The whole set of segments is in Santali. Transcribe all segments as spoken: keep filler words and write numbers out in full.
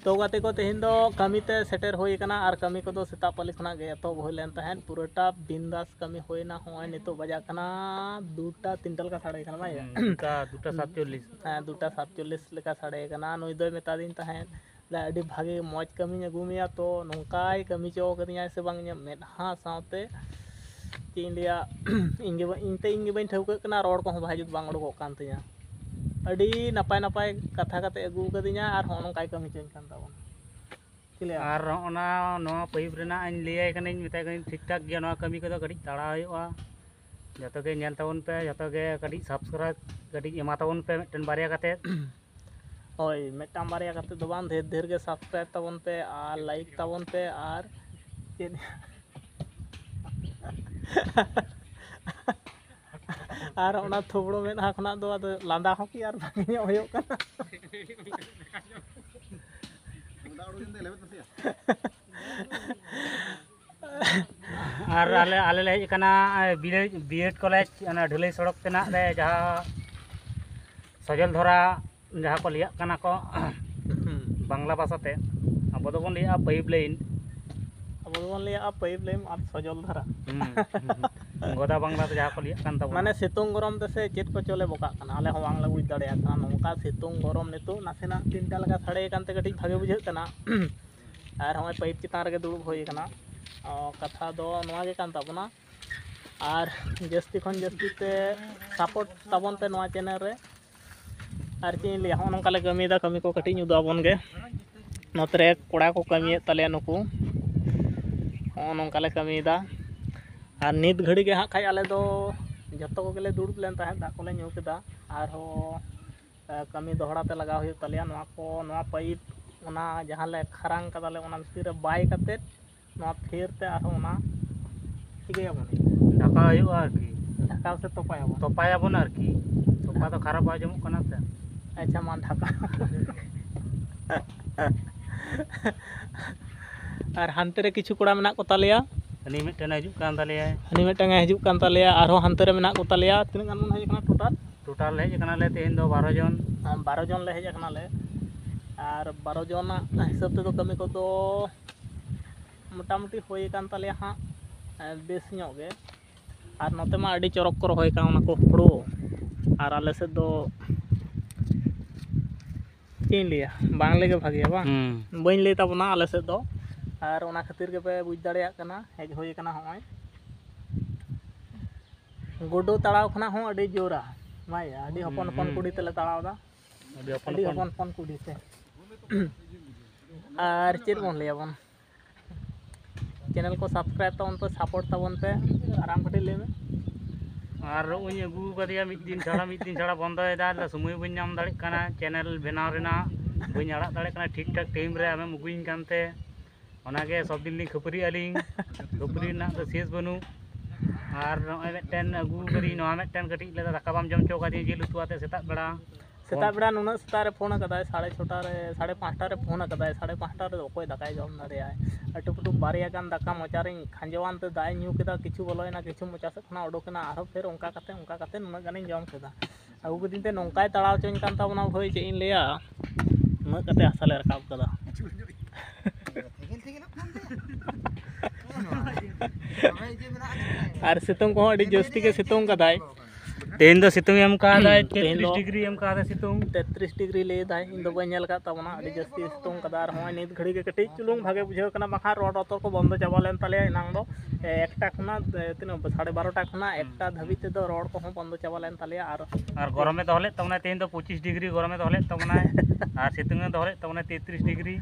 ᱛᱚ ᱜᱟᱛᱮ ᱠᱚ, ᱛᱮᱦᱮᱧ ᱫᱚ ᱠᱟᱹᱢᱤ ᱛᱮ ᱥᱮᱴᱮᱨ ᱦᱩᱭ ᱟᱠᱟᱱᱟ ᱟᱨ ᱠᱟᱹᱢᱤ ᱠᱚᱫᱚ ᱥᱮᱛᱟᱜ ᱯᱟᱹᱞᱤ ᱠᱷᱚᱱᱟᱜ ᱜᱮ ᱮᱛᱚᱦᱚᱵ ᱦᱩᱭ ᱞᱮᱱ ᱛᱟᱦᱮᱸᱫ᱾ ᱯᱩᱨᱟᱹᱴᱟ ᱵᱤᱱᱫᱟᱥ ᱠᱟᱹᱢᱤ ᱦᱩᱭᱱᱟ᱾ ᱦᱚᱸᱜᱼᱚᱭ ᱱᱤᱛᱚᱜ ᱵᱟᱡᱟᱜ ᱠᱟᱱᱟ ᱫᱩᱴᱟ, ᱛᱤᱱᱴᱟ ᱞᱮᱠᱟ ᱥᱟᱰᱮ ᱠᱟᱱᱟ, ᱵᱟᱝ ᱭᱟ? ᱦᱩᱸ, ᱫᱩᱴᱟ, ᱫᱩᱴᱟ ᱥᱟᱛᱪᱚᱞᱞᱤᱥ᱾ ᱦᱮᱸ, ᱫᱩᱴᱟ ᱥᱟᱛᱪᱚᱞᱞᱤᱥ ᱞᱮᱠᱟ ᱥᱟᱰᱮ ᱠᱟᱱᱟ᱾ ᱱᱩᱭ ᱫᱚᱭ ᱢᱮᱛᱟᱫᱤᱧ ᱛᱟᱦᱮᱸᱫ, ᱞᱟᱹᱭ, "ᱟᱹᱰᱤ ᱵᱷᱟᱜᱮ ᱢᱚᱡᱽ ᱠᱟᱹᱢᱤᱧ ᱟᱹᱜᱩ ᱢᱮᱭᱟ", ᱛᱚ ᱱᱚᱝᱠᱟᱭ ᱠᱟᱹᱢᱤ ᱦᱚᱪᱚ ᱠᱟᱫᱤᱧᱟᱭ ᱥᱮ ᱵᱟᱝ, ᱤᱧᱟᱹᱜ ᱢᱮᱫᱦᱟ ᱥᱟᱶᱛᱮ, ᱪᱮᱫ ᱤᱧ ᱞᱟᱹᱭᱟ, ᱤᱧ ᱜᱮ ᱵᱟ-, ᱤᱧ ᱛᱮ ᱤᱧ ᱜᱮ ᱵᱟᱹᱧ ᱴᱷᱟᱹᱣᱠᱟᱹᱜ ᱠᱟᱱᱟ, ᱨᱚᱲ ᱠᱚᱦᱚᱸ ᱵᱷᱟᱜᱮ ᱡᱩᱛ ᱵᱟᱝ ᱩᱰᱩᱠᱚᱜ ᱠᱟᱱ ᱛᱤᱧᱟ᱾ ᱟᱹᱰᱤ ᱱᱟᱯᱟᱭ ᱱᱟᱯᱟᱭ ᱠᱟᱛᱷᱟ ᱠᱟᱛᱮ ᱟᱹᱜᱩ ᱠᱟᱫᱤᱧᱟ ᱟᱨ ᱦᱚᱸᱜᱼᱚ ᱱᱚᱝᱠᱟᱭ ᱠᱟᱹᱢᱤ ᱦᱚᱪᱚᱧ ᱠᱟᱱ ᱛᱟᱵᱚᱱᱟ᱾ ᱪᱮᱫ ᱞᱟᱹᱭᱟ? ᱟᱨ ᱚᱱᱟ, ᱱᱚᱣᱟ ᱯᱟᱭᱤᱯ ᱨᱮᱱᱟᱜ ᱤᱧ ᱞᱟᱹᱭᱟᱭ ᱠᱟᱹᱱᱟᱹᱧ, ᱢᱮᱛᱟᱭ ᱠᱟᱹᱱᱟᱹᱧ, ᱴᱷᱤᱠ ᱴᱷᱟᱠ ᱜᱮᱭᱟ, ᱱᱚᱣᱟ ᱠᱟᱹᱢᱤ ᱠᱚᱫᱚ ᱠᱟᱹᱴᱤᱡ ᱛᱟᱲᱟ ᱦᱩᱭᱩᱜᱼᱟ᱾ ᱡᱚᱛᱚ ᱜᱮ ᱧᱮᱞ ᱛᱟᱵᱚᱱ ᱯᱮ, ᱡᱚᱛᱚ ᱜᱮ ᱠᱟᱹᱴᱤᱡ ᱥᱟᱵᱥᱠᱨᱟᱭᱤᱵᱽ ᱠᱟᱹᱴᱤᱡ ᱮᱢᱟ ᱛᱟᱵᱚᱱ ᱯᱮ, ᱢᱤᱫᱴᱮᱱ ᱵᱟᱨᱭᱟ ᱠᱟᱛᱮ᱾ ᱦᱳᱭ, ᱢᱤᱫᱴᱟᱝ ᱵᱟᱨᱭᱟ ᱠᱟᱛᱮ ᱫᱚ ᱵᱟᱝ, ᱰᱷᱮᱨ ᱰᱷᱮᱨ ᱜᱮ ᱥᱟᱵᱥᱠᱨᱟᱭᱤᱵᱽ ᱛᱟᱵᱚᱱ ᱯᱮ ᱟᱨ ᱞᱟᱭᱤᱠ ᱛᱟᱵᱚᱱ ᱯᱮ ᱟᱨ ᱪᱮᱫ ᱟᱨ ᱚᱱᱟ ᱛᱷᱩᱵᱲᱳ ᱢᱮᱫᱦᱟ ᱠᱷᱚᱱᱟᱜ ᱫᱚ ᱟᱫᱚ ᱞᱟᱸᱫᱟ ᱦᱚᱸ ᱠᱤ ᱟᱨ ᱵᱷᱟᱜᱮ ᱧᱚᱜ ᱦᱩᱭᱩᱜ ᱠᱟᱱᱟ? ᱟᱨ ᱟᱞᱮ, ᱟᱞᱮ ᱞᱮ ᱦᱮᱡ ᱟᱠᱟᱱᱟ ᱵᱤᱭᱮᱰ, ᱵᱤᱭᱮᱰ ᱠᱚᱞᱮᱡᱽ, ᱚᱱᱟ ᱰᱷᱟᱹᱞᱟᱹᱭ ᱥᱚᱲᱚᱠ ᱛᱮᱱᱟᱜ ᱨᱮ ᱡᱟᱦᱟᱸ ᱥᱚᱡᱚᱞ ᱫᱷᱚᱨᱟ, ᱡᱟᱦᱟᱸ ᱠᱚ ᱞᱟᱹᱭᱟᱜ ᱠᱟᱱᱟ ᱠᱚ ᱵᱟᱝᱞᱟ ᱵᱷᱟᱥᱟ ᱛᱮ, ᱟᱵᱚ ᱫᱚᱵᱚᱱ ᱞᱟᱹᱭᱟᱜᱼᱟ ᱯᱟᱭᱤᱯ ᱞᱟᱭᱤᱱ᱾ ᱟᱵᱚ ᱫᱚᱵᱚᱱ ᱞᱟᱹᱭᱟᱜᱼᱟ ᱯᱟᱭᱤᱯ ᱞᱟᱭᱤᱱ ᱟᱨ ᱥᱚᱡᱚᱞ ᱫᱷᱟᱨᱟ᱾ ᱦᱩᱸ, ᱦᱩᱸ, ᱦᱩᱸ᱾ ᱜᱚᱫᱟ ᱵᱟᱝᱞᱟ ᱛᱮ ᱡᱟᱦᱟᱸ ᱠᱚ ᱞᱟᱹᱭᱟᱜ ᱠᱟᱱ ᱛᱟᱵᱚᱱᱟ᱾ ᱢᱟᱱᱮ ᱥᱤᱛᱩᱝ ᱜᱚᱨᱚᱢ ᱛᱮᱥᱮ ᱪᱮᱫ ᱠᱚᱪᱚ ᱞᱮ ᱵᱚᱠᱟᱜ ᱠᱟᱱᱟ, ᱟᱞᱮ ᱦᱚᱸ ᱵᱟᱝᱞᱮ ᱵᱩᱡᱽ ᱫᱟᱲᱮᱭᱟᱜ ᱠᱟᱱᱟ᱾ ᱱᱚᱝᱠᱟ ᱥᱤᱛᱩᱝ ᱜᱚᱨᱚᱢ ᱱᱤᱛᱚᱜ ᱱᱟᱥᱮᱱᱟᱜ ᱛᱤᱱᱴᱟ ᱞᱮᱠᱟ ᱥᱟᱰᱮ ᱠᱟᱱᱛᱮ ᱠᱟᱹᱴᱤᱡ ᱵᱷᱟᱜᱮ ᱵᱩᱡᱷᱟᱹᱜ ᱠᱟᱱᱟ᱾ ᱟᱨ ᱦᱚᱸᱜᱼᱚᱭ ᱯᱟᱭᱤᱯ ᱪᱮᱛᱟᱱ ᱨᱮᱜᱮ ᱫᱩᱲᱩᱵ ᱦᱩᱭ ᱠᱟᱱᱟ᱾ ᱚ, ᱠᱟᱛᱷᱟ ᱫᱚ ᱱᱚᱣᱟ ᱜᱮ ᱠᱟᱱ ᱛᱟᱵᱚᱱᱟ᱾ ᱟᱨ ᱡᱟᱹᱥᱛᱤ ᱠᱷᱚᱱ ᱡᱟᱹᱥᱛᱤ ᱛᱮ ᱥᱟᱯᱳᱨᱴ ᱛᱟᱵᱚᱱ ᱯᱮ ᱱᱚᱣᱟ ᱪᱮᱱᱮᱞ ᱨᱮ᱾ ᱟᱨ ᱪᱮᱫ ᱤᱧ ᱞᱟᱹᱭᱟ, ᱦᱚᱸᱜᱼᱚ ᱱᱚᱝᱠᱟ ᱞᱮ ᱠᱟᱹᱢᱤᱭᱮᱫᱟ, ᱠᱟᱹᱢᱤ ᱠᱚ ᱠᱟᱹᱴᱤᱡ ᱤᱧ ᱩᱫᱩᱜ ᱟᱵᱚᱱ ᱜᱮ᱾ ᱱᱚᱛᱮ ᱨᱮ ᱠᱚᱲᱟ ᱠᱚ ᱠᱟᱹᱢᱤᱭᱮᱫ ᱛᱟᱞᱮᱭᱟ ᱱᱩᱠᱩ, ᱦᱚᱸᱜᱼᱚ ᱱᱚᱝᱠᱟ ᱞᱮ ᱠᱟᱹᱢᱤᱭᱮᱫᱟ᱾ ᱟᱨ ᱱᱤᱛ ᱜᱷᱟᱹᱲᱤ ᱜᱮ ᱦᱟᱸᱜ ᱠᱷᱟᱡ ᱟᱞᱮ ᱫᱚ ᱡᱚᱛᱚ ᱠᱚᱜᱮ ᱞᱮ ᱫᱩᱲᱩᱵ ᱞᱮᱱ ᱛᱟᱦᱮᱸᱫ, ᱫᱟᱜ ᱠᱚᱞᱮ ᱧᱩ ᱠᱮᱫᱟ᱾ ᱟᱨᱦᱚᱸ ᱮ, ᱠᱟᱹᱢᱤ ᱫᱚᱦᱲᱟ ᱛᱮ ᱞᱟᱜᱟᱣ ᱦᱩᱭᱩᱜ ᱛᱟᱞᱮᱭᱟ᱾ ᱱᱚᱣᱟ ᱠᱚ, ᱱᱚᱣᱟ ᱯᱟᱭᱤᱯ, ᱚᱱᱟ ᱡᱟᱦᱟᱸ ᱞᱮ ᱠᱷᱟᱨᱟᱝ ᱠᱟᱫᱟᱞᱮ, ᱚᱱᱟ ᱵᱷᱤᱛᱤᱨ ᱨᱮ ᱵᱟᱭ ᱠᱟᱛᱮᱫ ᱱᱚᱣᱟ ᱯᱷᱮᱨ ᱛᱮ ᱟᱨᱦᱚᱸ ᱚᱱᱟ ᱪᱤᱠᱟᱹᱭᱟᱵᱚᱱ? ᱰᱷᱟᱠᱟᱣ ᱦᱩᱭᱩᱜᱼᱟ ᱟᱨᱠᱤ᱾ ᱰᱷᱟᱠᱟᱣ ᱥᱮ ᱛᱚᱯᱟᱭᱟᱵᱚᱱ? ᱛᱚᱯᱟᱭᱟᱵᱚᱱ ᱟᱨᱠᱤ᱾ ᱛᱚᱯᱟ ᱫᱚ ᱠᱷᱟᱨᱟᱯ ᱟᱸᱡᱚᱢᱚᱜ ᱠᱟᱱᱟ ᱥᱮ᱾ ᱟᱪᱪᱷᱟ, ᱢᱟ ᱰᱷᱟᱠᱟᱣ᱾ ᱟᱨ ᱦᱟᱱᱛᱮ ᱨᱮ ᱠᱤᱪᱷᱩ ᱠᱚᱲᱟ ᱢᱮᱱᱟᱜ ᱠᱚ ᱛᱟᱞᱮᱭᱟ᱾ ᱦᱟᱹᱱᱤ ᱢᱤᱫᱴᱮᱱ ᱦᱤᱡᱩᱜ ᱠᱟᱱ ᱛᱟᱞᱮᱭᱟᱭ᱾ ᱦᱟᱹᱱᱤ ᱢᱤᱫᱴᱟᱝ ᱮ ᱦᱤᱡᱩᱜ ᱠᱟᱱ ᱛᱟᱞᱮᱭᱟ᱾ ᱟᱨᱦᱚᱸ ᱦᱟᱱᱛᱮ ᱨᱮ ᱢᱮᱱᱟᱜ ᱠᱚ ᱛᱟᱞᱮᱭᱟ᱾ ᱛᱤᱱᱟᱹᱜ ᱜᱟᱱ ᱵᱚᱱ ᱦᱮᱡ ᱟᱠᱟᱱᱟ ᱴᱳᱴᱟᱞ? ᱴᱳᱴᱟᱞ ᱦᱮᱡ ᱟᱠᱟᱱᱟᱞᱮ ᱛᱮᱦᱮᱧ ᱫᱚ ᱵᱟᱨᱚ ᱡᱚᱱ᱾ ᱦᱮᱸ, ᱵᱟᱨᱚ ᱡᱚᱱ ᱞᱮ ᱦᱮᱡ ᱟᱠᱟᱱᱟᱞᱮ᱾ ᱟᱨ ᱵᱟᱨᱚ ᱡᱚᱱᱟᱜ ᱦᱤᱥᱟᱹᱵ ᱛᱮᱫᱚ ᱠᱟᱹᱢᱤ ᱠᱚᱫᱚ ᱢᱚᱴᱟᱢᱩᱴᱤ ᱦᱩᱭ ᱟᱠᱟᱱ ᱛᱟᱞᱮᱭᱟ ᱦᱟᱸᱜ, ᱮ, ᱵᱮᱥ ᱧᱚᱜ ᱜᱮ᱾ ᱟᱨ ᱱᱚᱛᱮ ᱢᱟ ᱟᱹᱰᱤ ᱪᱚᱨᱚᱠ ᱠᱚ ᱨᱚᱦᱚᱭ ᱠᱟᱜ ᱚᱱᱟ ᱠᱚ ᱦᱩᱲᱩ᱾ ᱟᱨ ᱟᱞᱮ ᱥᱮᱫ ᱫᱚ ᱪᱮᱫ ᱤᱧ ᱞᱟᱹᱭᱟ, ᱵᱟᱝ ᱞᱟᱹᱭ ᱜᱮ ᱵᱷᱟᱜᱮᱭᱟ, ᱵᱟᱝ? ᱦᱩᱸ᱾ ᱵᱟᱹᱧ ᱞᱟᱹᱭ ᱛᱟᱵᱚᱱᱟ ᱟᱞᱮ ᱥᱮᱫ ᱫᱚ᱾ ᱟᱨ ᱚᱱᱟ ᱠᱷᱟᱹᱛᱤᱨ ᱜᱮᱯᱮ ᱵᱩᱡᱽ ᱫᱟᱲᱮᱭᱟᱜ ᱠᱟᱱᱟ, ᱦᱮᱡ ᱦᱩᱭ ᱠᱟᱱᱟ ᱦᱚᱸᱜᱼᱚᱭ᱾ ᱜᱩᱰᱩ ᱛᱟᱲᱟᱣ ᱠᱷᱚᱱᱟᱜ ᱦᱚᱸ ᱟᱹᱰᱤ ᱡᱳᱨᱟ, ᱵᱟᱝᱭᱟ? ᱟᱹᱰᱤ ᱦᱚᱯᱚᱱ ᱦᱩᱸ, ᱦᱚᱯᱚᱱ ᱦᱩᱸ᱾ ᱠᱩᱰᱤ ᱛᱮᱞᱮ ᱛᱟᱲᱟᱣ ᱮᱫᱟ᱾ ᱟᱹᱰᱤ ᱦᱚᱯᱚᱱ ᱟᱹᱰᱤ ᱦᱚᱯᱚᱱ᱾ ᱦᱚᱯᱚᱱ ᱦᱚᱯᱚᱱ ᱠᱩᱰᱤ ᱛᱮ᱾ ᱟᱨ ᱪᱮᱫ ᱵᱚᱱ ᱞᱟᱹᱭᱟᱵᱚᱱ? ᱪᱮᱱᱮᱞ ᱠᱚ subscribe ᱛᱟᱵᱚᱱ ᱯᱮ, support ᱛᱟᱵᱚᱱ ᱯᱮ᱾ ᱟᱨ ᱟᱢ ᱠᱟᱹᱴᱤᱡ ᱞᱟᱹᱭ ᱢᱮ᱾ ᱟᱨ ᱱᱚᱜᱼᱚᱭ ᱟᱹᱜᱩ ᱟᱠᱟᱫᱮᱭᱟ ᱢᱤᱫ ᱫᱤᱱ ᱪᱷᱟᱲᱟ, ᱢᱤᱫ ᱫᱤᱱ ᱪᱷᱟᱲᱟ ᱵᱚᱱᱫᱚᱭᱮᱫᱟ, ᱟᱫᱚ ᱥᱚᱢᱚᱭ ᱵᱟᱹᱧ ᱧᱟᱢ ᱫᱟᱲᱮᱭᱟᱜ ᱠᱟᱱᱟ ᱪᱮᱱᱮᱞ ᱵᱮᱱᱟᱣ ᱨᱮᱱᱟᱜ, ᱵᱟᱹᱧ ᱟᱲᱟᱜ ᱫᱟᱲᱮᱭᱟᱜ ᱠᱟᱱᱟ ᱴᱷᱤᱠ ᱴᱷᱟᱠ ᱴᱟᱭᱤᱢ ᱨᱮ᱾ ᱟᱢᱮᱢ ᱟᱹᱜᱩᱭᱤᱧ ᱠᱟᱱᱛᱮ ᱚᱱᱟᱜᱮ ᱥᱚᱵ ᱫᱤᱱ ᱞᱤᱧ ᱠᱷᱟᱹᱯᱟᱹᱨᱤᱜ ᱟᱹᱞᱤᱧ, ᱠᱷᱟᱹᱯᱟᱹᱨᱤ ᱨᱮᱱᱟᱜ ᱫᱚ ᱥᱮᱥ ᱵᱟᱹᱱᱩᱜ᱾ ᱟᱨ ᱱᱚᱜᱼᱚᱭ ᱢᱤᱫᱴᱮᱱ ᱟᱹᱜᱩ ᱠᱟᱹᱫᱟᱹᱧ, ᱱᱚᱣᱟ ᱢᱤᱫᱴᱮᱱ ᱠᱟᱹᱴᱤᱡ ᱞᱟᱹᱭᱫᱟ ᱫᱟᱠᱟ ᱵᱟᱢ ᱡᱚᱢ ᱦᱚᱪᱚ ᱠᱟᱫᱤᱧᱟ ᱡᱤᱞ ᱩᱛᱩ ᱟᱛᱮ ᱥᱮᱛᱟᱜ ᱵᱮᱲᱟ᱾ ᱥᱮᱛᱟᱜ ᱵᱮᱲᱟ ᱱᱩᱱᱟᱹᱜ ᱥᱮᱛᱟᱜ ᱨᱮ ᱯᱷᱳᱱ ᱟᱠᱟᱫᱟᱭ, ᱥᱟᱲᱮ ᱪᱷᱚᱴᱟ ᱨᱮ, ᱥᱟᱲᱮ ᱯᱟᱸᱪᱴᱟ ᱨᱮ ᱯᱷᱳᱱ ᱟᱠᱟᱫᱟᱭ, ᱥᱟᱲᱮ ᱯᱟᱸᱪᱴᱟ ᱨᱮᱫᱚ ᱚᱠᱚᱭ ᱫᱟᱠᱟᱭ ᱡᱚᱢ ᱫᱟᱲᱮᱭᱟᱜᱼᱟᱭ? ᱟᱹᱴᱩ ᱯᱟᱹᱴᱩ ᱵᱟᱨᱭᱟ ᱜᱟᱱ ᱫᱟᱠᱟ ᱢᱚᱪᱟ ᱨᱤᱧ ᱠᱷᱟᱸᱡᱚᱣᱟᱱ ᱛᱮ ᱫᱟᱜ ᱤᱧ ᱧᱩ ᱠᱮᱫᱟ, ᱠᱤᱪᱷᱩ ᱵᱚᱞᱚᱭᱮᱱᱟ, ᱠᱤᱪᱷᱩ ᱢᱚᱪᱟ ᱥᱮᱫ ᱠᱷᱚᱱᱟᱜ ᱚᱰᱚᱠᱮᱱᱟ, ᱟᱨᱦᱚᱸ ᱯᱷᱮᱨ ᱚᱱᱠᱟ ᱠᱟᱛᱮ, ᱚᱱᱠᱟ ᱠᱟᱛᱮ ᱱᱩᱱᱟᱹᱜ ᱜᱟᱱᱤᱧ ᱡᱚᱢ ᱠᱮᱫᱟ᱾ ᱟᱹᱜᱩ ᱠᱮᱫᱤᱧ ᱛᱮ ᱱᱚᱝᱠᱟᱭ ᱛᱟᱲᱟᱣ ᱦᱚᱪᱚᱧ ᱠᱟᱱ ᱛᱟᱵᱚᱱᱟ ᱵᱷᱟᱹᱭ, ᱪᱮᱫ ᱤᱧ ᱞᱟᱹᱭᱟ, ᱩᱱᱟᱹᱜ ᱠᱟᱛᱮ ᱦᱟᱥᱟ ᱞᱮ ᱨᱟᱠᱟᱵ ᱠᱟᱫᱟ᱾ ᱟᱨ ᱥᱤᱛᱩᱝ ᱠᱚᱦᱚᱸ ᱟᱹᱰᱤ ᱡᱟᱹᱥᱛᱤ ᱜᱮ ᱥᱤᱛᱩᱝ ᱠᱟᱫᱟᱭ᱾ ᱛᱮᱦᱮᱧ ᱫᱚ ᱥᱤᱛᱩᱝ ᱮᱢ ᱠᱟᱫᱟᱭ, ᱛᱮᱦᱮᱧ ᱫᱚ ᱛᱮᱛᱨᱤᱥ ᱰᱤᱜᱽᱨᱤ ᱮᱢ ᱠᱟᱫᱟᱭ ᱥᱤᱛᱩᱝ᱾ ᱛᱮᱛᱨᱤᱥ ᱰᱤᱜᱽᱨᱤ ᱞᱟᱹᱭ ᱫᱟᱭ, ᱤᱧ ᱫᱚ ᱵᱟᱹᱧ ᱧᱮᱞ ᱟᱠᱟᱫ ᱛᱟᱵᱚᱱᱟ, ᱟᱹᱰᱤ ᱡᱟᱹᱥᱛᱤ ᱥᱤᱛᱩᱝ ᱠᱟᱫᱟ᱾ ᱟᱨ ᱦᱚᱸᱜᱼᱚᱭ ᱱᱤᱛ ᱜᱷᱟᱹᱲᱤ ᱜᱮ ᱠᱟᱹᱴᱤᱡ ᱪᱩᱞᱩᱝ ᱵᱷᱟᱜᱮ ᱵᱩᱡᱷᱟᱹᱣ ᱠᱟᱱᱟ, ᱵᱟᱠᱷᱟᱱ ᱨᱚᱲ ᱨᱚᱛᱚᱨ ᱠᱚ ᱵᱚᱱᱫᱚ ᱪᱟᱵᱟ ᱞᱮᱱ ᱛᱟᱞᱮᱭᱟ ᱮᱱᱟᱝ ᱫᱚ, ᱮ, ᱮᱠᱴᱟ ᱠᱷᱚᱱᱟᱜ, ᱮ, ᱛᱤᱱᱟᱹᱜ, ᱥᱟᱲᱮ ᱵᱟᱨᱚᱴᱟ ᱠᱷᱚᱱᱟᱜ ᱮᱠᱴᱟ ᱫᱷᱟᱹᱵᱤᱡ ᱛᱮᱫᱚ ᱨᱚᱲ ᱠᱚᱦᱚᱸ ᱵᱚᱱᱫᱚ ᱪᱟᱵᱟ ᱞᱮᱱ ᱛᱟᱞᱮᱭᱟ᱾ ᱟᱨ ᱟᱨ ᱜᱚᱨᱚᱢᱮ ᱫᱚᱦᱚ ᱞᱮᱫ ᱛᱟᱵᱚᱱᱟ, ᱛᱮᱦᱮᱧ ᱫᱚ ᱯᱚᱸᱪᱤᱥ ᱰᱤᱜᱽᱨᱤ ᱜᱚᱨᱚᱢᱮ ᱫᱚᱦᱚ ᱞᱮᱫ ᱛᱟᱵᱚᱱᱟᱭ᱾ ᱟᱨ ᱥᱤᱛᱩᱝ ᱮ ᱫᱚᱦᱚ ᱞᱮᱫ ᱛᱟᱵᱚᱱᱟ ᱛᱮᱛᱨᱤᱥ ᱰᱤᱜᱽᱨᱤ᱾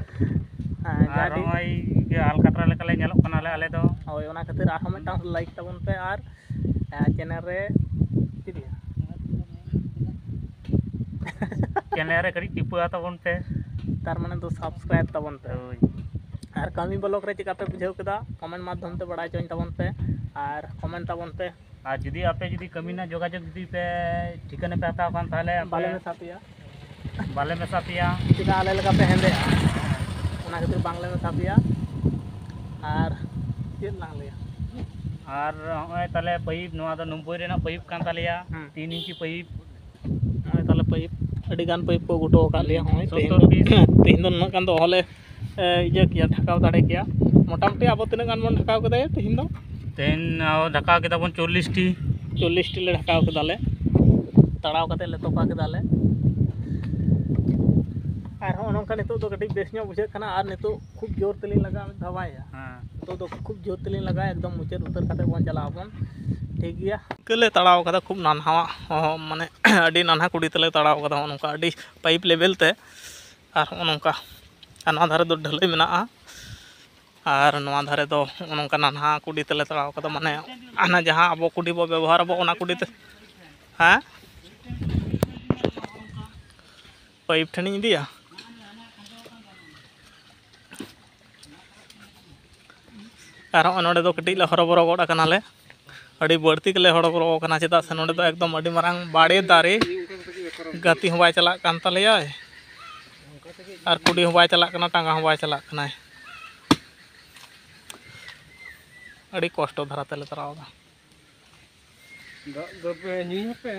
ᱦᱮᱸ, ᱟᱨ ᱡᱟᱹᱰᱤ ᱱᱚᱜᱼᱚᱭ ᱤᱭᱟᱹ ᱟᱞᱠᱟᱛᱨᱟ ᱞᱮᱠᱟᱞᱮ ᱧᱮᱞᱚᱜ ᱠᱟᱱᱟᱞᱮ ᱟᱞᱮ ᱫᱚ᱾ ᱦᱳᱭ, ᱚᱱᱟ ᱠᱷᱟᱹᱛᱤᱨ ᱟᱨᱦᱚᱸ ᱢᱤᱫᱴᱟᱝ ᱞᱟᱭᱤᱠ ᱛᱟᱵᱚᱱ ᱯᱮ ᱟᱨ, ᱮ, ᱪᱮᱱᱮᱞ ᱨᱮ ᱪᱮᱫ ᱦᱩᱭᱩᱜᱼᱟ? ᱪᱮᱱᱮᱞ ᱨᱮ ᱠᱟᱹᱴᱤᱡ ᱴᱤᱯᱟᱹᱣᱟ ᱛᱟᱵᱚᱱ ᱯᱮ᱾ ᱛᱟᱨ ᱢᱟᱱᱮ ᱫᱚ subscribe ᱛᱟᱵᱚᱱ ᱯᱮ᱾ ᱦᱳᱭ᱾ ᱟᱨ ᱠᱟᱹᱢᱤ ᱵᱞᱚᱜ ᱨᱮ ᱪᱮᱠᱟ ᱯᱮ ᱵᱩᱡᱷᱟᱹᱣ ᱠᱮᱫᱟ, comment ᱢᱟᱫᱽᱫᱷᱚᱢ ᱛᱮ ᱵᱟᱲᱟᱭ ᱦᱚᱪᱚᱧ ᱛᱟᱵᱚᱱ ᱯᱮ ᱟᱨ comment ᱛᱟᱵᱚᱱ ᱯᱮ᱾ ᱟᱨ ᱡᱩᱫᱤ ᱟᱯᱮ ᱡᱩᱫᱤ ᱠᱟᱹᱢᱤ ᱨᱮᱱᱟᱜ ᱡᱳᱜᱟᱡᱳᱜᱽ ᱡᱩᱫᱤ ᱯᱮ ᱴᱷᱤᱠᱟᱹᱱᱟ ᱯᱮ ᱦᱟᱛᱟᱣ ᱠᱷᱟᱱ, ᱛᱟᱦᱚᱞᱮ ᱟᱯᱮ ᱵᱟᱞᱮ ᱢᱮᱥᱟ ᱯᱮᱭᱟ᱾ ᱵᱟᱞᱮ ᱢᱮᱥᱟ ᱯᱮᱭᱟ᱾ ᱪᱮᱫᱟᱜ ᱟᱞᱮ ᱞᱮᱠᱟ ᱯᱮ ᱦᱮᱸᱫᱮᱜᱼᱟ, ᱚᱱᱟ ᱠᱷᱟᱹᱛᱤᱨ ᱵᱟᱝᱞᱮ ᱢᱮᱥᱟ ᱯᱮᱭᱟ᱾ ᱟᱨ ᱪᱮᱫ ᱞᱟᱝ ᱞᱟᱹᱭᱟ? ᱟᱨ ᱦᱚᱸᱜᱼᱚᱭ ᱛᱟᱦᱞᱮ ᱯᱟᱭᱤᱯ, ᱱᱚᱣᱟ ᱫᱚ ᱱᱚᱵᱵᱳᱭ ᱨᱮᱱᱟᱜ ᱯᱟᱭᱤᱯ ᱠᱟᱱ ᱛᱟᱞᱮᱭᱟ, ᱦᱩᱸ᱾ ᱛᱤᱱ ᱤᱧᱪᱤ ᱯᱟᱭᱤᱯ᱾ ᱱᱚᱜᱼᱚᱭ ᱛᱟᱦᱞᱮ ᱯᱟᱭᱤᱯ᱾ ᱟᱹᱰᱤ ᱜᱟᱱ ᱯᱟᱭᱤᱯ ᱠᱚ ᱟᱹᱜᱩ ᱦᱚᱴᱚ ᱟᱠᱟᱫ ᱞᱮᱭᱟ᱾ ᱦᱚᱸᱜᱼᱚᱭ ᱛᱮᱦᱮᱧ ᱫᱚ, ᱥᱚᱛᱛᱚᱨ ᱯᱤᱥ᱾ ᱛᱮᱦᱮᱧ ᱫᱚ ᱱᱩᱱᱟᱹᱜ ᱜᱟᱱ ᱫᱚ ᱚᱦᱚᱞᱮ, ᱮ, ᱤᱭᱟᱹ ᱠᱮᱭᱟ, ᱰᱷᱟᱠᱟᱣ ᱫᱟᱲᱮ ᱠᱮᱭᱟ᱾ ᱢᱚᱴᱟᱢᱩᱴᱤ ᱟᱵᱚ ᱛᱤᱱᱟᱹᱜ ᱜᱟᱱ ᱵᱚᱱ ᱰᱷᱟᱠᱟᱣ ᱠᱮᱫᱟ ᱭᱟ ᱛᱮᱦᱮᱧ ᱫᱚ? ᱛᱮᱦᱮᱧ, ᱟ, ᱰᱷᱟᱠᱟᱣ ᱠᱮᱫᱟ ᱵᱚᱱ ᱪᱚᱞᱞᱤᱥ ᱴᱤ᱾ ᱪᱚᱞᱞᱤᱥ ᱴᱤ ᱞᱮ ᱰᱷᱟᱠᱟᱣ ᱠᱮᱫᱟᱞᱮ, ᱛᱟᱲᱟᱣ ᱠᱟᱛᱮ ᱞᱮ ᱛᱚᱯᱟ ᱠᱮᱫᱟᱞᱮ᱾ ᱟᱨ ᱦᱚᱸᱜᱼᱚ ᱱᱚᱝᱠᱟ ᱱᱤᱛᱚᱜ ᱫᱚ ᱠᱟᱹᱴᱤᱡ ᱵᱮᱥ ᱧᱚᱜ ᱵᱩᱡᱷᱟᱹᱜ ᱠᱟᱱᱟ᱾ ᱟᱨ ᱱᱤᱛᱚᱜ ᱠᱷᱩᱵ ᱡᱳᱨ ᱛᱮᱞᱤᱧ ᱞᱟᱜᱟᱣᱟ, ᱢᱤᱫ ᱫᱷᱟᱣ ᱵᱟᱭᱟ᱾ ᱦᱮᱸ᱾ ᱱᱤᱛᱚᱜ ᱫᱚ ᱠᱷᱩᱵ ᱡᱳᱨ ᱛᱮᱞᱤᱧ ᱞᱟᱜᱟᱣᱟ, ᱮᱠᱫᱚᱢ ᱢᱩᱪᱟᱹᱫ ᱩᱛᱟᱹᱨ ᱠᱟᱛᱮ ᱵᱚᱱ ᱪᱟᱞᱟᱜ ᱟᱵᱚᱱ᱾ ᱴᱷᱤᱠ ᱜᱮᱭᱟ᱾ ᱤᱱᱠᱟᱹ ᱞᱮ ᱛᱟᱲᱟᱣ ᱠᱟᱫᱟ, ᱠᱷᱩᱵ ᱱᱟᱱᱦᱟᱣᱟᱜ, ᱦᱚᱸ, ᱢᱟᱱᱮ ᱟᱹᱰᱤ ᱱᱟᱱᱦᱟ ᱠᱩᱰᱤ ᱛᱮᱞᱮ ᱛᱟᱲᱟᱣ ᱠᱟᱫᱟ, ᱦᱚᱸᱜᱼᱚ ᱱᱚᱝᱠᱟ ᱟᱹᱰᱤ ᱯᱟᱭᱤᱯ ᱞᱮᱵᱮᱞ ᱛᱮ᱾ ᱟᱨ ᱦᱚᱸᱜᱼᱚ ᱱᱚᱝᱠᱟ, ᱟᱨ ᱱᱚᱣᱟ ᱫᱷᱟᱨᱮ ᱫᱚ ᱰᱷᱟᱹᱞᱟᱹᱭ ᱢᱮᱱᱟᱜᱼᱟ, ᱟᱨ ᱱᱚᱣᱟ ᱫᱷᱟᱨᱮ ᱫᱚ ᱦᱚᱸᱜᱼᱚ ᱱᱚᱝᱠᱟ ᱱᱟᱱᱦᱟ ᱠᱩᱰᱤ ᱛᱮᱞᱮ ᱛᱟᱲᱟᱣ ᱠᱟᱫᱟ, ᱢᱟᱱᱮ ᱦᱟᱱᱟ ᱡᱟᱦᱟᱸ ᱟᱵᱚ ᱠᱩᱰᱤ ᱵᱚ ᱵᱮᱵᱚᱦᱟᱨ ᱟᱵᱚ, ᱚᱱᱟ ᱠᱩᱰᱤ ᱛᱮ᱾ ᱦᱮᱸ, ᱯᱟᱭᱤᱯ ᱴᱷᱮᱱᱤᱧ ᱤᱫᱤᱭᱟ᱾ ᱟᱨ ᱦᱚᱸᱜᱼᱚᱭ ᱱᱚᱰᱮ ᱫᱚ ᱠᱟᱹᱴᱤᱡ ᱞᱮ ᱦᱚᱨᱚᱵᱚᱨᱚ ᱜᱚᱫ ᱟᱠᱟᱱᱟᱞᱮ, ᱟᱹᱰᱤ ᱵᱟᱹᱲᱛᱤ ᱜᱮᱞᱮ ᱦᱚᱨᱚᱵᱚᱨᱚ ᱟᱠᱟᱱᱟ, ᱪᱮᱫᱟᱜ ᱥᱮ ᱱᱚᱰᱮ ᱫᱚ ᱮᱠᱫᱚᱢ ᱟᱹᱰᱤ ᱢᱟᱨᱟᱝ ᱵᱟᱲᱮ ᱫᱟᱨᱮ, ᱜᱟᱛᱮ ᱦᱚᱸ ᱵᱟᱭ ᱪᱟᱞᱟᱜ ᱠᱟᱱ ᱛᱟᱞᱮᱭᱟᱭ, ᱟᱨ ᱠᱩᱰᱤ ᱦᱚᱸ ᱵᱟᱭ ᱪᱟᱞᱟᱜ ᱠᱟᱱᱟ, ᱴᱟᱸᱜᱟ ᱦᱚᱸ ᱵᱟᱭ ᱪᱟᱞᱟᱜ ᱠᱟᱱᱟᱭ᱾ ᱟᱹᱰᱤ ᱠᱚᱥᱴᱚ ᱫᱷᱟᱨᱟ ᱛᱮᱞᱮ ᱛᱟᱲᱟᱣ ᱮᱫᱟ᱾ ᱫᱟᱜ ᱫᱚᱯᱮ ᱧᱩᱭᱟᱯᱮ?